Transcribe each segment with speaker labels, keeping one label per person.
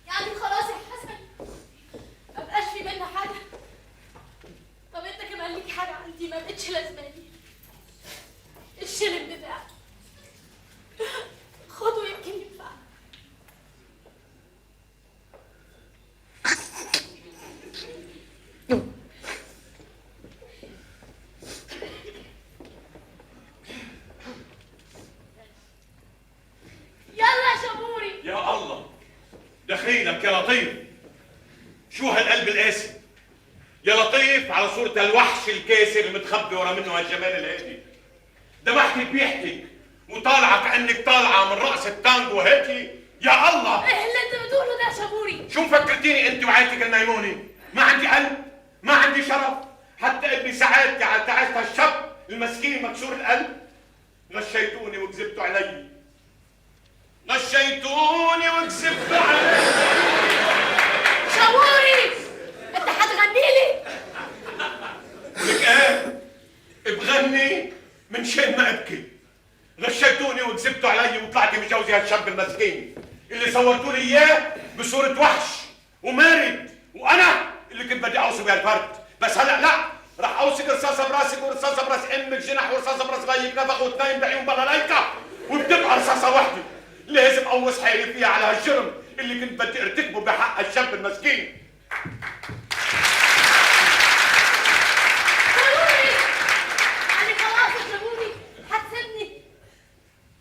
Speaker 1: يعني خلاص يا حسن ما بقاش في بينا حاجة؟ طب انت كمان ليك حاجة عندي ما بقتش لازماني. الشلم بتاعك خده يمكن ينفع. يلا يا شابوري.
Speaker 2: يا الله دخيلك يا لطيف، شو هالقلب القاسي يا لطيف على صورة الوحش الكاسر المتخبي ورا منه هالجمال الهادي. ذبحتي بيحتك وطالعه كأنك طالعه من رقص التانجو هاتي. يا الله
Speaker 1: ايه اللي انت بتقوله ده يا شابوري؟
Speaker 2: شو مفكرتيني انت وعائلتك الميمونه؟ ما عندي قلب، ما عندي شرف، حتى ابني سعادتي على تعاسة هالشاب المسكين مكسور القلب. غشيتوني وكذبتوا علي، غشيتوني وكذبتوا علي.
Speaker 1: شابوري انت هتغني لي؟
Speaker 2: لك ايه؟ بغني من شان ما ابكي. غشيتوني وكذبتوا علي وطلعتي مجوزي هالشاب المسكين اللي صورتوا لي اياه بصورة وحش ومارد، وانا اللي كنت بدي اوصي بهالفرد. بس هلا لا، رح اوصي رصاصة براسك ورصاصه براس امك جنح ورصاصه براس غيك نفخ واثنين بعيون بلالايكا، وبتبقى رصاصة واحدة. لازم اقوص حالي فيها على هالجرم اللي كنت بدي ارتكبه بحق الشاب المسكين.
Speaker 1: شابوري يعني خلاص يا شابوري هتسيبني؟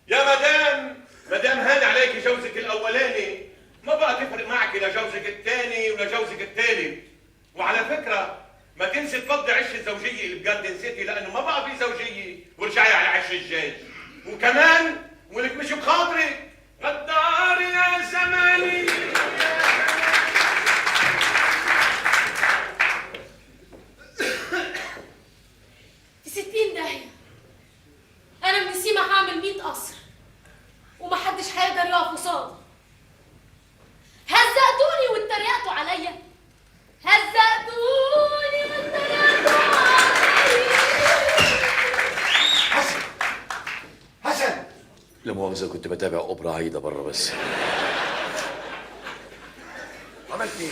Speaker 2: يا مدام، مدام هان عليك جوزك الاولاني، ما بقى تفرق معك لا جوزك الثاني ولا جوزك الثالث. وعلى فكرة ما تنسي تفضي عش الزوجية اللي بجاردن سيتي، لانه ما بقى في زوجيه، وارجعي على عش الجاج. وكمان ولك مش بخاطري غدار يا زماني.
Speaker 1: في 60 داهية. أنا من سيما هعمل 100 قصر ومحدش هيقدر يقف قصادي. هزقتوني واتريقتوا عليا، هزقتوني واتريقتوا عليا.
Speaker 3: حسن، حسن،
Speaker 4: لا مؤاخذة كنت بتابع أوبرا عايدة بره بس.
Speaker 3: عملت ايه؟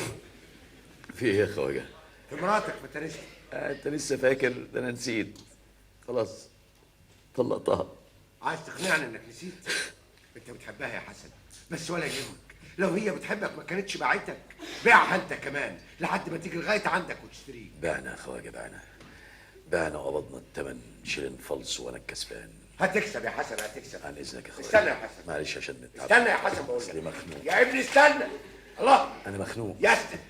Speaker 4: في ايه يا خواجة؟
Speaker 3: في مراتك في تاريخ.
Speaker 4: انت لسه فاكر؟ ده انا نسيت خلاص، طلقتها.
Speaker 3: عايز تقنعني انك نسيت؟ انت بتحبها يا حسن، بس ولا يهمك، لو هي بتحبك ما كانتش باعتك. بيعها انت كمان لحد ما تيجي لغاية عندك وتشتريه.
Speaker 4: بعنا يا خواجه، بعنا بعنا وقبضنا الثمن شيلين فلس وانا الكسبان.
Speaker 3: هتكسب يا حسن، هتكسب.
Speaker 4: عن اذنك يا خواجه.
Speaker 3: استنى يا حسن.
Speaker 4: معلش عشان نتعب.
Speaker 3: استنى يا حسن بقول
Speaker 4: اصلي
Speaker 3: لك.
Speaker 4: مخنوق
Speaker 3: يا ابني استنى. الله،
Speaker 4: انا مخنوق.
Speaker 3: يا استنى،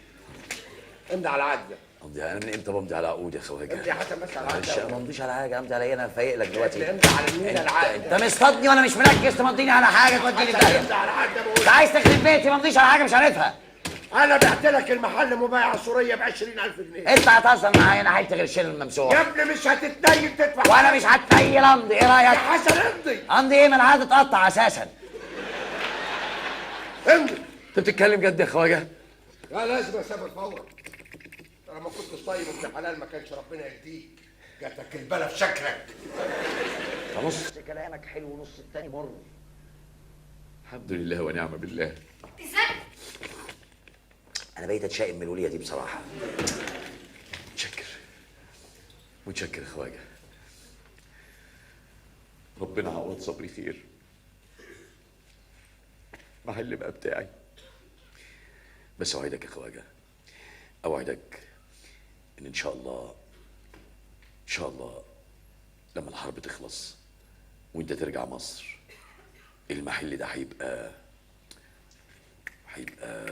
Speaker 3: امضي على العقد ده.
Speaker 4: امضي؟ انا من امتى بمضي على عقود يا خواجه؟
Speaker 3: امضي يا حسن بس على العقد.
Speaker 4: معلش انا ما امضيش على حاجة، امضي على ايه؟ انا فايق لك دلوقتي.
Speaker 3: امضي على المينا العقد.
Speaker 5: انت مصطادني وانا مش مركز، تمضيني على حاجة توديني في داهية.
Speaker 3: امضي على العقد ده بقول
Speaker 5: انت
Speaker 3: لك.
Speaker 5: عايز تخرب بيتي؟ ما امضيش على حاجة مش عارفها.
Speaker 3: انا بعت لك المحل مبايعة سورية ب 20000 جنيه.
Speaker 5: انت هتهزر معايا؟ انا حيلتي غير الشيل الممسوح.
Speaker 3: يا ابني مش هتتنيل تدفع.
Speaker 5: وانا مش هتنيل امضي، ايه
Speaker 3: يا
Speaker 5: رايك؟
Speaker 3: حسن امضي.
Speaker 5: امضي ايه؟ ما العقد اتقطع اساسا.
Speaker 3: امضي.
Speaker 4: انت بتتكلم جد يا خواجه؟
Speaker 3: لا لازم اسافر فورا. انا ما كنتش طيب ابن حلال ما كانش ربنا يهديك. جاتك البلا في شكلك.
Speaker 5: نص كلامك حلو ونص التاني مر.
Speaker 4: الحمد لله ونعم بالله.
Speaker 1: ازاي؟
Speaker 5: انا بقيت اتشائم من الوليه دي بصراحة.
Speaker 4: متشكر متشكر يا خواجه، ربنا عوض صبري خير. محل بقى بتاعي. بس اوعدك يا خواجه، اوعدك ان ان شاء الله، ان شاء الله لما الحرب تخلص وانت ترجع مصر، المحل ده هيبقى هيبقى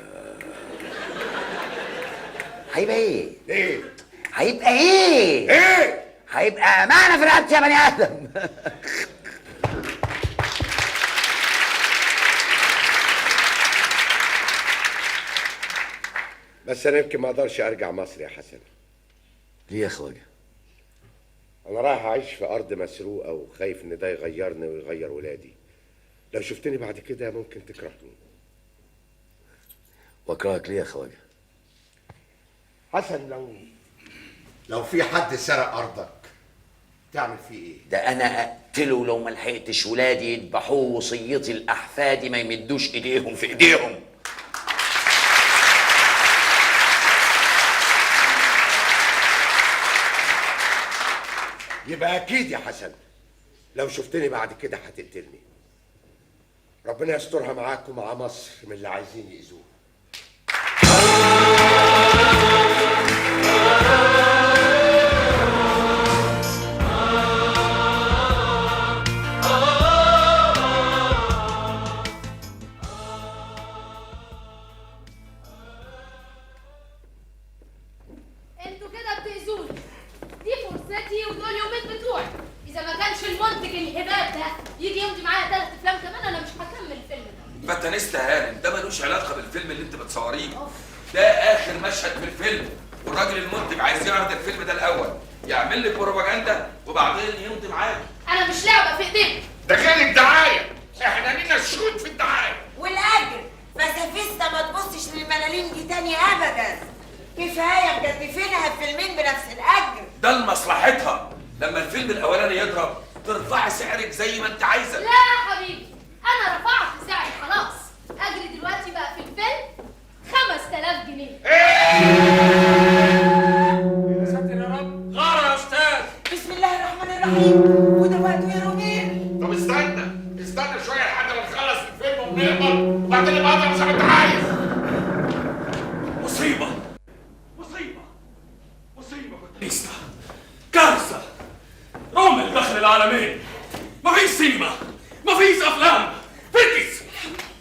Speaker 5: هيبقى ايه؟
Speaker 3: ايه؟
Speaker 5: هيبقى ايه؟
Speaker 3: ايه؟
Speaker 5: هيبقى امانه في رقبتي يا بني ادم.
Speaker 3: بس انا يمكن ما اقدرش ارجع مصر يا حسن.
Speaker 4: ليه يا خواجه؟
Speaker 3: انا رايح اعيش في ارض مسروقه وخايف ان ده يغيرني ويغير ولادي. لو شفتني بعد كده ممكن تكرهني.
Speaker 4: واكرهك ليه يا خواجه؟
Speaker 3: حسن لو في حد سرق ارضك تعمل فيه ايه؟
Speaker 5: ده انا اقتله لو ما لحقتش ولادي يذبحوه، وصيتي لاحفادي ما يمدوش ايديهم في ايديهم.
Speaker 3: يبقى اكيد يا حسن لو شفتني بعد كده هتقتلني. ربنا يسترها معاك ومع مصر من اللي عايزين يأذوه.
Speaker 1: انتوا كده بتأذوني. دي فرصتي ودول يومين بتوعي. إذا ما كانش المنتج الهباب ده يجي يمضي معايا 3 أفلام كمان أنا مش هكمل الفيلم ده.
Speaker 6: فتنستا هانم، ده ملوش علاقة بالفيلم اللي أنت بتصوريه. ده آخر مشهد في الفيلم، والراجل المنتج عايز يعرض الفيلم ده الأول، يعمل لك بروباجندا وبعدين يمضي معاك.
Speaker 1: أنا مش لعبة في إيديك.
Speaker 7: ده غير الدعاية، إحنا لينا الشوط في الدعاية.
Speaker 8: والأجر، فسافيستا ما تبصش للملاليم دي تاني أبداً. كفاية مجدفينها فيلمين بنفس الأجر.
Speaker 6: ده لمصلحتها، لما الفيلم الأولاني يضرب ترفعي سعرك زي ما أنت عايزة.
Speaker 1: لا يا حبيبي، أنا رفعت سعري خلاص. أجري دلوقتي بقى في الفيلم 5000 جنيه.
Speaker 7: يا ساتر يا رب، غارة يا أستاذ.
Speaker 8: بسم الله الرحمن الرحيم، وده وقته يا رومير.
Speaker 7: طب استنى استنى شوية لحد ما نخلص الفيلم ونقبض، وبعدين نبقى اضرب زي ما أنت عايز.
Speaker 6: مصيبة مصيبة مصيبة فتنستا، كارثة. رومل دخل العالمين، مفيش سينما، مفيش أفلام، فتس.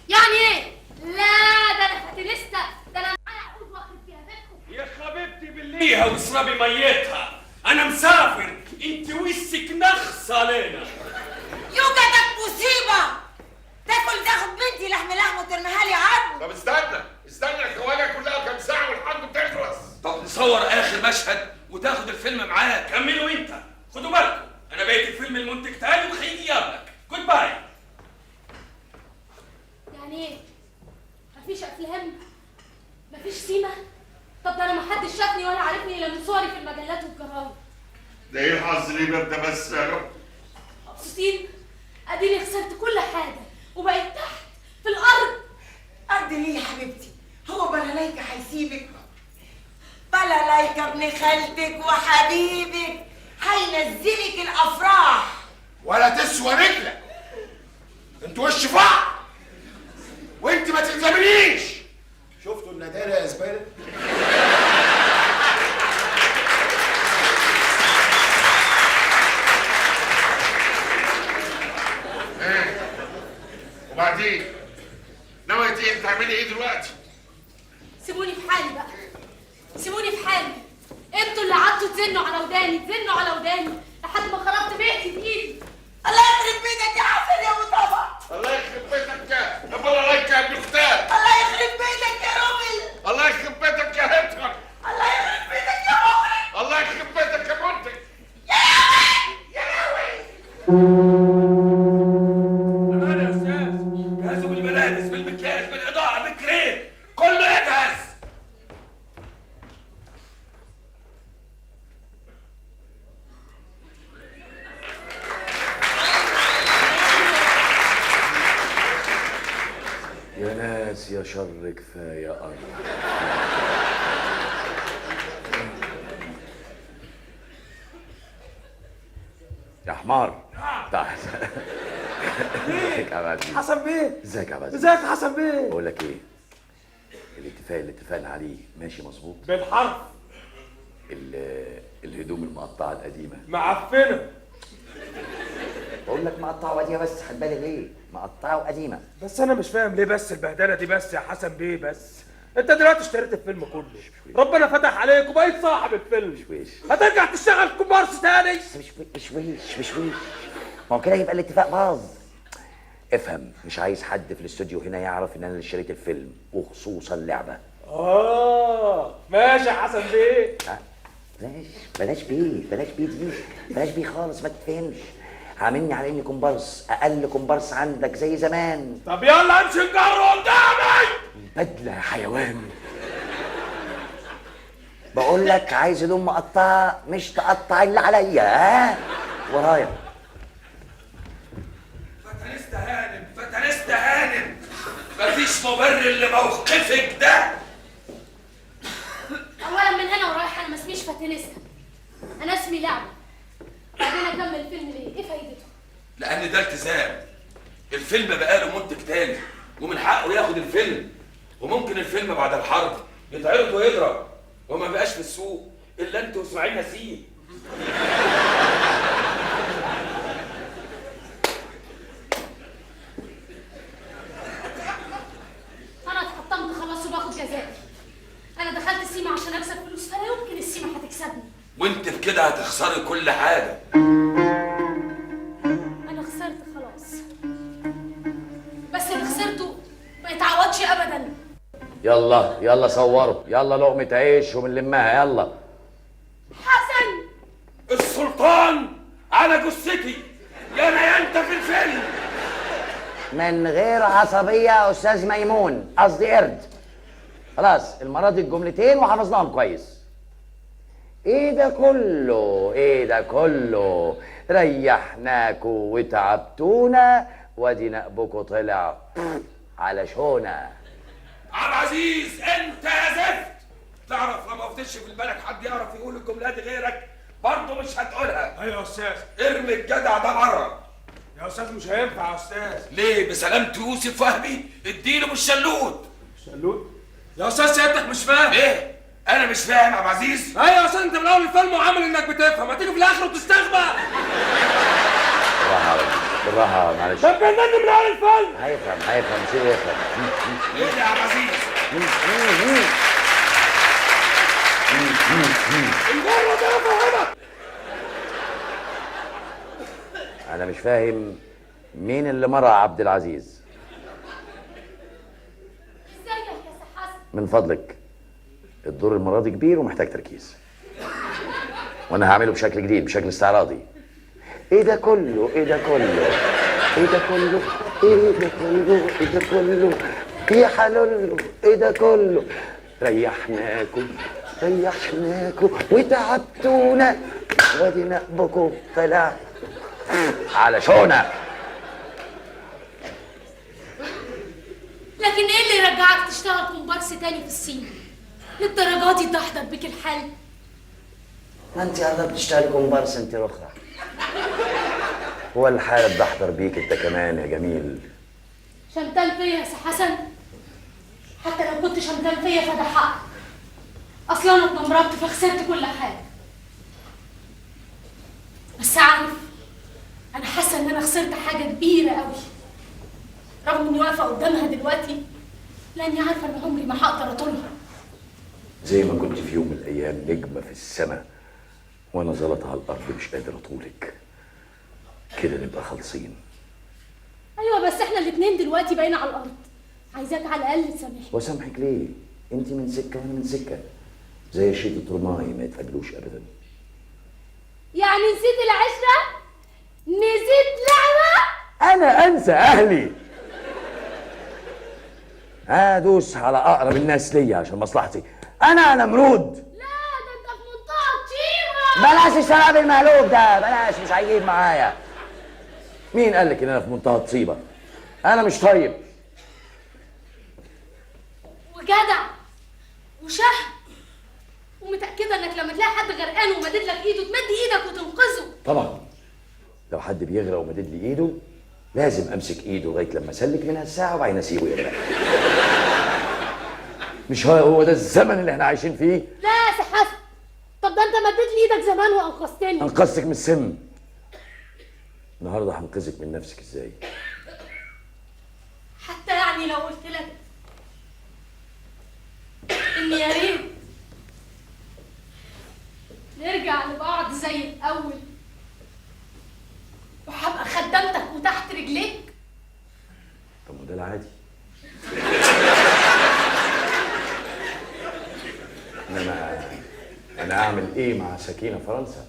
Speaker 1: يعني إيه؟ لا ده أنا فتنستا، ده أنا معايا عقود وأخرب فيها بيتكم.
Speaker 6: يا حبيبتي بليها واشربي ميتها، أنا مسافر، أنت وشك نخس علينا.
Speaker 8: يوجدك مصيبة، تاكل تاخد بنتي لحم لحم وترميها لي عظم.
Speaker 7: طب استنى استنى، الخواجة كلها كام ساعة والحرب بتخلص.
Speaker 6: طب نصور آخر مشهد وتاخد الفيلم معاك. كملوا أنت، خدوا بالكم، أنا بقيت الفيلم المنتج تاني وهيجي يقابلك. goodbye.
Speaker 1: يعني إيه؟ مفيش أفلام؟ مفيش سيما؟ طب ده أنا محدش شافني ولا عرفني إلا من صوري في المجلات والجرايد.
Speaker 7: ده إيه الحظ اللي ده بس يا رب؟
Speaker 1: مبسوطين؟ أديني خسرت كل حاجة وبقيت تحت في الأرض.
Speaker 8: أرض ليه يا حبيبتي؟ هو بلالايكا هيسيبك؟ بلالايكا ابن خالتك وحبيبك هينزلك الأفراح.
Speaker 3: ولا تسوى رجلك، انت وش فقع وانت ما تلزمنيش. شفتوا الندالة يا زبالة؟
Speaker 7: ايه وبعدين ناوية ايه تعملي ايه دلوقتي؟
Speaker 1: سيبوني في حالي بقى، سيبوني في حالي. انتوا اللي قعدتوا تزنوا على وداني، تزنوا على وداني لحد ما خربت بيتي بايدي.
Speaker 8: الله يخرب بيتك يا حسن يا ابو طبع.
Speaker 7: الله يخرب بيتك يا بلالايكا يا ابن اختك.
Speaker 8: الله يخرب بيتك يا رومل.
Speaker 7: الله يخرب بيتك يا هتلر.
Speaker 8: الله يخرب بيتك يا مخرج.
Speaker 7: الله يخرب بيتك يا منتج.
Speaker 8: يا لهوي
Speaker 7: يا لهوي.
Speaker 6: أمانة يا أستاذ، جهزوا بالملابس بالمكياج بالإضاءة بالكريم، كله يجهز.
Speaker 4: يا ناس يا شر كفاية أرض. يا حمار تعال. ازيك يا عبد العزيز؟
Speaker 9: حسن بيه.
Speaker 4: ازيك يا عبد العزيز؟
Speaker 9: ازيك يا حسن بيه؟
Speaker 4: بقول لك ايه، الاتفاق اللي اتفقنا عليه ماشي مظبوط
Speaker 9: بالحرف.
Speaker 4: الهدوم المقطعة القديمة
Speaker 9: معفنه.
Speaker 5: بقول لك مقطعه وقديمة، بس هتبالغ ليه؟ مقطعه وقديمة.
Speaker 9: بس انا مش فاهم ليه بس البهدله دي بس يا حسن بيه. بس انت دلوقتي اشتريت الفيلم كله، ربنا فتح عليك وبقيت صاحب الفيلم،
Speaker 5: ويش
Speaker 9: هترجع تشتغل كومبارس تاني؟
Speaker 5: مش ويش مش ويش، ما هو كده يبقى الاتفاق باظ. افهم، مش عايز حد في الاستوديو هنا يعرف ان انا اللي اشتريت الفيلم، وخصوصا لعبه.
Speaker 9: ماشي يا حسن بيه.
Speaker 5: بلاش بلاش بيه، بلاش بيه دي، بلاش بيه خالص، ما تتفهمش. عاملني على اني كومبارس، اقل كومبارس عندك زي زمان.
Speaker 9: طب يلا امشي نجر قدامي.
Speaker 5: بدله يا حيوان. بقول لك عايز هدوم مقطعه، مش تقطع اللي عليا. ها ورايا.
Speaker 6: فتنستا هانم، فتنستا هانم، مفيش مبرر لموقفك ده.
Speaker 1: اولا من هنا ورايح انا ما اسميش فتنستا، انا اسمي لعبه. بعدين اكمل الفيلم ليه؟ ايه فايدته؟
Speaker 6: لان ده التزام. الفيلم بقاله منتج تاني ومن حقه ياخد الفيلم، وممكن الفيلم بعد الحرب يتعرض ويضرب وما بقاش في السوق الا انت واسماعيل ياسين.
Speaker 1: انا اتحطمت خلاص وباخد جزائي. انا دخلت السيما عشان اكسب فلوس، فلا يمكن السيما هتكسبني.
Speaker 6: وانت بكده هتخسري كل حاجة.
Speaker 1: انا خسرت خلاص، بس اللي خسرته ما يتعوضش ابدا.
Speaker 5: يلا يلا صوروا، يلا لقمة عيش وبنلمها. يلا
Speaker 1: حسن.
Speaker 6: السلطان على جثتي، يا انا يا انت في الفيلم.
Speaker 5: من غير عصبية يا استاذ ميمون، قصدي قرد. خلاص المرة دي الجملتين وحفظناهم كويس. ايه ده كله؟ ايه ده كله؟ ريحناكوا وتعبتونا وادي نقبكوا طلع على شونا.
Speaker 6: عبد العزيز انت يا زفت، تعرف لما فتش في البلد حد يعرف يقول الجملة دي غيرك برضه مش هتقولها.
Speaker 9: ايوه يا استاذ.
Speaker 6: ارمي الجدع ده بره
Speaker 9: يا استاذ. مش هينفع يا استاذ.
Speaker 6: ليه؟ بسلامة يوسف فهمي اديله بالشلوت.
Speaker 9: شلوت؟ يا استاذ سيادتك مش فاهم.
Speaker 6: ايه؟ انا مش فاهم يا عبد العزيز؟
Speaker 9: ايوه يا استاذ، انت من اول الفيلم وعامل انك بتفهم، هتيجي في الاخر وتستغبى.
Speaker 5: بالراحة بالراحة معلش.
Speaker 9: طب جنني من اول الفيلم.
Speaker 5: هيفهم هيفهم، سيبه يفهم.
Speaker 6: ايه ده يا عبد العزيز؟
Speaker 9: المرة دي افهمك.
Speaker 5: انا مش فاهم مين اللي مرة عبد العزيز.
Speaker 1: ازيك يا سي حسن؟
Speaker 5: من فضلك الدور المرة دي كبير ومحتاج تركيز، وانا هعمله بشكل جديد، بشكل استعراضي. ايه ده كله؟ ايه ده كله؟ ايه ده كله؟ ايه ده كله؟ ايه ده كله؟ يا حلولو ايه ده كله؟ ريحناكم ريحناكم وتعبتونا وادي نقبكم طلع على شونا.
Speaker 1: لكن ايه اللي رجعك تشتغل كومبارس تاني في الصين؟ للدرجة دي تحضر بك الحال؟
Speaker 5: ما انت قربت تشتغلي كومبارس انت رخرة. هو الحال اتدحضر بيك انت كمان يا جميل.
Speaker 1: شمتان فيا يا سي حسن؟ حتى لو كنت شمتان فيا فده حقك. اصلا انا اتمرضت فخسرت كل حاجة. بس عارف، انا حاسه ان انا خسرت حاجة كبيرة قوي، رغم اني واقفة قدامها دلوقتي، لاني عارفه ان عمري ما هقدر اطولها.
Speaker 5: زي ما كنت في يوم من الايام نجمه في السماء وانا زلط على الارض مش قادر اطولك، كده نبقى خالصين.
Speaker 1: ايوه بس احنا الاثنين دلوقتي بقينا على الارض. عايزاك على الاقل تسامحني.
Speaker 5: واسامحك ليه؟ انت من سكة وانا من سكة، زي شيط الترماي ما يتقابلوش ابدا.
Speaker 1: يعني نسيت العشرة؟ نسيت لعبه؟
Speaker 5: انا انسى اهلي؟ هدوس على اقرب الناس ليا عشان مصلحتي. انا نمرود.
Speaker 1: لا ده انت في منتهى الطيبة.
Speaker 5: بلاش الشراب المقلوب ده، بلاش، مش هيجيب معايا. مين قال لك ان انا في منتهى الطيبة؟ انا مش طيب.
Speaker 1: وجدع وشهم، ومتاكده انك لما تلاقي حد غرقان ومدد لك ايده تمد ايدك وتنقذه.
Speaker 5: طبعا لو حد بيغرق ومدد لي ايده لازم امسك ايده لغاية لما اسلك منها الساعة وبعدين اسيبه يغرق. مش هو ده الزمن اللي احنا عايشين فيه؟
Speaker 1: لا يا سي حسن، طب ده انت مديت لي ايدك زمان وانقذتني.
Speaker 5: انقذتك من السم، النهارده هنقذك من نفسك. ازاي؟
Speaker 1: حتى يعني لو قلت لك ان يا ريت نرجع لبعض زي الاول وهبقى خدمتك وتحت رجليك.
Speaker 5: طب ما ده العادي. انما انا اعمل ايه مع سكينة فرنسا؟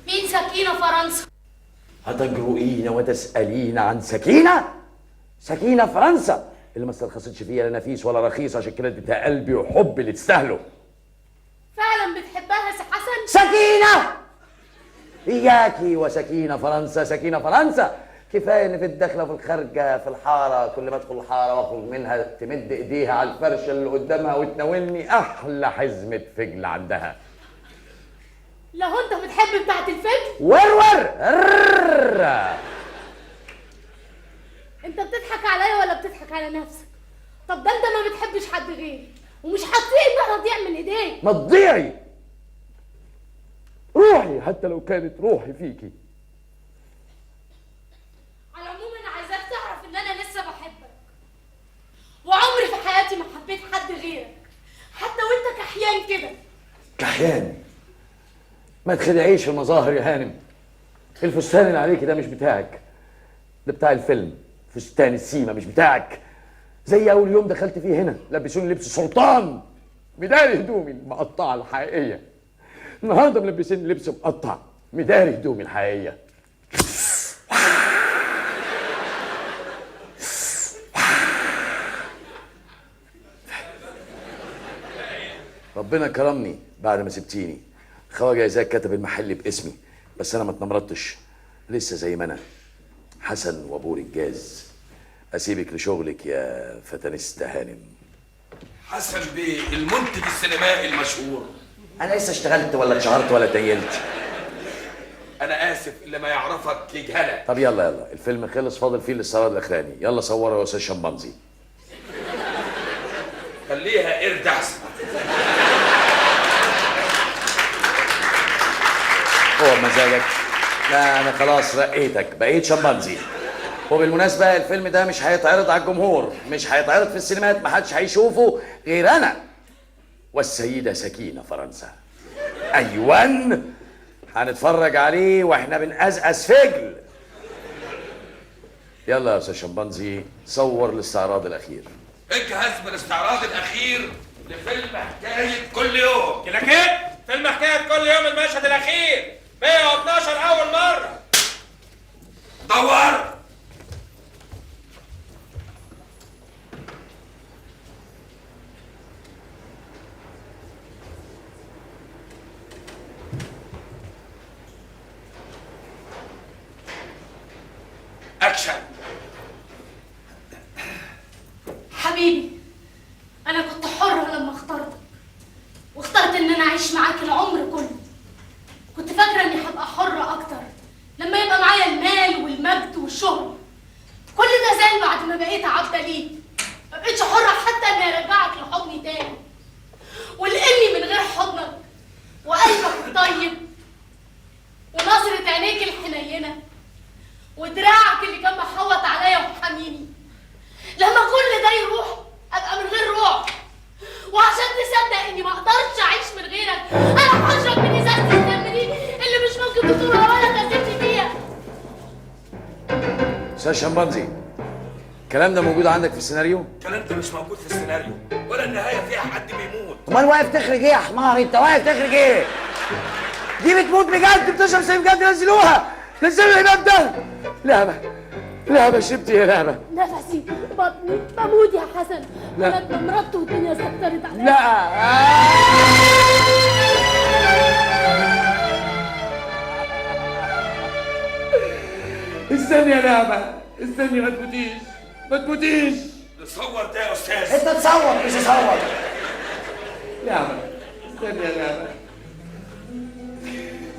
Speaker 1: مين سكينة فرنسا؟
Speaker 5: هتجرؤين وتسألين عن سكينة؟ سكينة فرنسا اللي ما استرخصتش فيها لا نفيس ولا رخيص، عشان كده اديتها قلبي وحبي اللي تستاهله.
Speaker 1: فعلا بتحبها يا سي حسن؟
Speaker 5: سكينة! إياكي وسكينة فرنسا، سكينة فرنسا. كفاية إن في الدخلة وفي الخارجة في الحارة، كل ما أدخل الحارة وأخرج منها تمد إيديها على الفرشة اللي قدامها وتناولني أحلى حزمة فجل عندها.
Speaker 1: لو انت بتحب بتاعت الفجل.
Speaker 5: ورور.
Speaker 1: انت بتضحك عليا ولا بتضحك على نفسك؟ طب ده انت ما بتحبش حد غيري ومش هتطيق انها تضيع من ايديك.
Speaker 5: ما تضيعي روحي حتى لو كانت روحي فيكي.
Speaker 1: على العموم انا عايزاك تعرف ان انا لسه بحبك، وعمري في حياتي ما حبيت حد غيرك، حتى وانت كحيان كده.
Speaker 5: كحيان؟ ما تخدعيش في المظاهر يا هانم. الفستان اللي عليكي ده مش بتاعك، ده بتاع الفيلم، فستان السيما مش بتاعك. زي اول يوم دخلت فيه هنا لبسوني لبس سلطان مداري هدومي المقطعة الحقيقية. النهارده ملبسيني لبس مقطع مداري هدومي الحقيقية. ربنا كرمني بعد ما سبتيني. خواجه إزاك كتب المحل باسمي، بس انا ما اتنمرضتش، لسه زي ما انا حسن وابو الجاز. اسيبك لشغلك يا فتنستا هانم.
Speaker 6: حسن بيه المنتج السينمائي المشهور.
Speaker 5: انا لسه اشتغلت ولا اتشهرت ولا تيلت.
Speaker 6: انا اسف، اللي ما يعرفك يجهلك.
Speaker 5: طب يلا يلا، الفيلم خلص، فاضل فيه الاستعراض الاخراني. يلا صوره يا استاذ شمبانزي.
Speaker 6: خليها قرد احسن.
Speaker 5: هو بمزاجك؟ لا انا خلاص رقيتك، بقيت شمبانزي. وبالمناسبة الفيلم ده مش هيتعرض على الجمهور، مش هيتعرض في السينمات، محدش هيشوفه غير انا والسيدة سكينة فرنسا. ايوان هنتفرج عليه واحنا بنقزقز فجل. يلا يا استاذ شمبانزي صور الاستعراض الاخير.
Speaker 6: اجهز بالاستعراض الاخير لفيلم حكاية كل يوم.
Speaker 9: كلاكيت فيلم حكاية كل يوم، المشهد الاخير 112 اول مرة.
Speaker 6: دور. اكشن.
Speaker 1: حبيبي انا كنت حرة لما اخترتك، واخترت ان انا اعيش معاك العمر كله. كنت فاكرة اني هبقى حرة اكتر لما يبقى معايا المال والمجد والشهرة. كل ده زال بعد ما بقيت عبدة ليك. ما بقيتش حرة حتى اني ارجعك لحضني تاني، ولاني من غير حضنك وقلبك الطيب ونظرة عينيك الحنينة ودراعك اللي كان محوط عليا وحاميني، لما كل ده يروح ابقى من غير روح. وعشان تصدق اني ما اقدرش اعيش من غيرك انا هشرب من ازازة الدم دي اللي مش ممكن تطولها ولا تسيبني فيها.
Speaker 5: استاذ شمبانزي، الكلام ده موجود عندك في السيناريو؟
Speaker 6: الكلام ده مش موجود في السيناريو، ولا النهاية فيها حد بيموت.
Speaker 5: امال واقف تخرج ايه يا حمار؟ انت واقف تخرج ايه؟ دي بتموت بجد، بتشرب سم بجد. نزلوها، نزلوا الهباب ده. لعبه لعبه، شربت يا لعبه.
Speaker 1: نفسي بطني بموت يا حسن.
Speaker 5: لا.
Speaker 1: انا اتمرضت والدنيا استكترت عليا.
Speaker 5: لا. استني يا لعبه، استني، ما تموتيش ما تموتيش.
Speaker 6: نصور ده يا استاذ.
Speaker 5: انت تصور مش اصور. لعبه استني يا لعبه،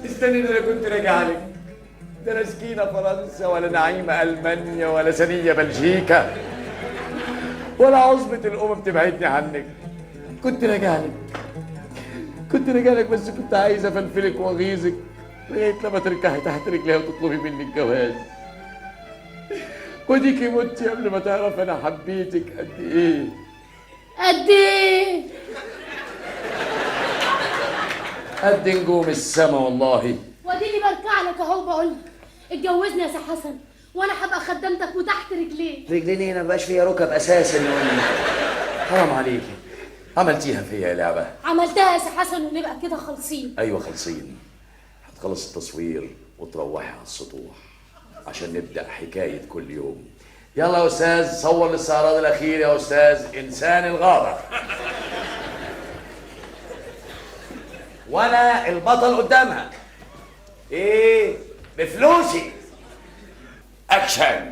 Speaker 5: استني، انا كنت راجع لك. ده لا سكينة فرنسا ولا نعيمة ألمانيا ولا سنية بلجيكا ولا عصبة الأمم تبعدني عنك. كنت راجع لك، كنت راجع لك، بس كنت عايز أفلفلك وأغيظك لغاية لما تركعي تحت رجليها وتطلبي مني الجواز. وديكي متي قبل ما تعرف أنا حبيتك قد إيه.
Speaker 1: قد إيه؟
Speaker 5: قد نجوم السما والله.
Speaker 1: واديني بركع لك أهو، بقول لك اتجوزني يا سي حسن وانا هبقى خدامتك وتحت رجليك.
Speaker 5: رجلين ايه؟ ما بقاش فيها ركب اساسا. حرام عليكي، عملتيها فيا يا لعبه.
Speaker 1: عملتها يا سي حسن ونبقى كده خالصين.
Speaker 5: ايوه خالصين. هتخلص التصوير وتروحي على السطوح عشان نبدا حكاية كل يوم. يلا يا استاذ صور الاستعراض الاخير يا استاذ انسان الغابة. وانا البطل قدامها. ايه؟ بفلوسي.
Speaker 6: اكشن.